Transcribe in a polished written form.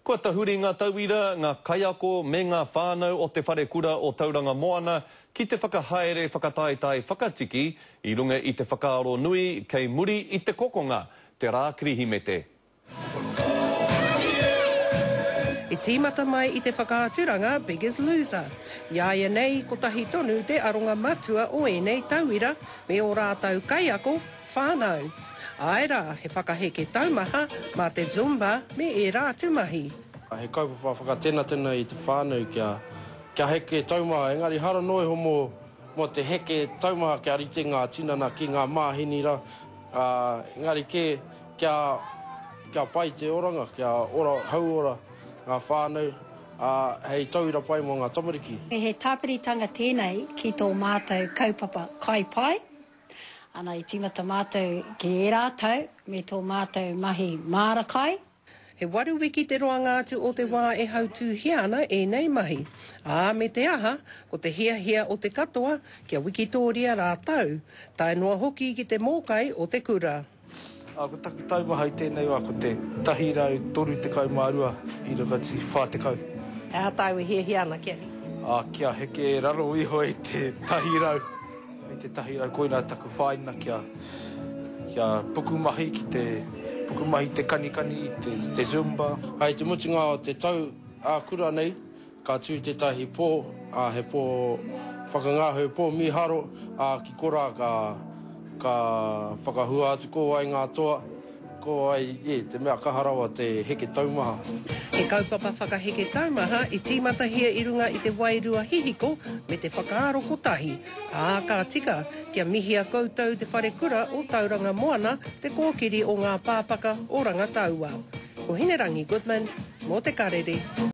Kua tahuri ngā tauira, ngā kaiako me ngā whānau o Te Wharekura o Tauranga Moana ki te whakahaere whakataetae whakatiki i runga i te whakaaro nui kei muri i te kokonga, te rā Kirihimete. I tīmata mai i te whakaaturanga Biggest Loser. Iāianei kotahi tonu te aronga matua o ēnei tauira me ō rātou kaiako, Whānau. Āe rā, he whakaheke taumaha mā te Zumba me ērā atu mahi. He kaupapa whakatenatena i te whānau kia, kia heke taumaha, engari hara noa iho mō, mō te heke taumaha kia rite ngā tinana ki ngā māheni rā, ā, engari kē kia, kia pai te oranga, kia ora, hauora ngā whānau, ā, hei tauira pai mō ngā tamariki. He tāpiritanga tēnei ki tō mātou kaupapa Kai Pai, Ana i tīmata mātou ki ērā tau me tō mātou mahi māra kai. He waru wiki te roanga atu o te wā e hautūhia ana ēnei mahi. Ā, me te aha, ko te hiahia o te katoa kia wikitōria rātou, tae noa hoki ki te mōkai o te kura. Ā, ko taku taumaha i tēnei wā ko te 132 i rakati 40. He aha tāu e hiahia ana kia? Ā, kia heke raro iho i te 100, i te 100, koinā taku whāina kia, kia pukumahi ki te, pukumahi te kanikani, te, te zumba. Hei te mutunga o te tau ā-kura nei, Ka tū tētahi pō, ā, he pō whakangahau, pō mīharo, ā, ki korā ka, ka whakahua atu ko wai ngā toa, ko wai, ē, te mea kaha rawa te heke taumaha. He kaupapa whakaheke taumaha i tīmatahia i runga i te wairua hihiko me te whakaaro kotahi, ā, ka tika kia mihia koutou Te Wharekura o Tauranga Moana te kōkiri o ngā pāpaka o Rangataua. Ko Hinerangi Goodman mō Te Karere.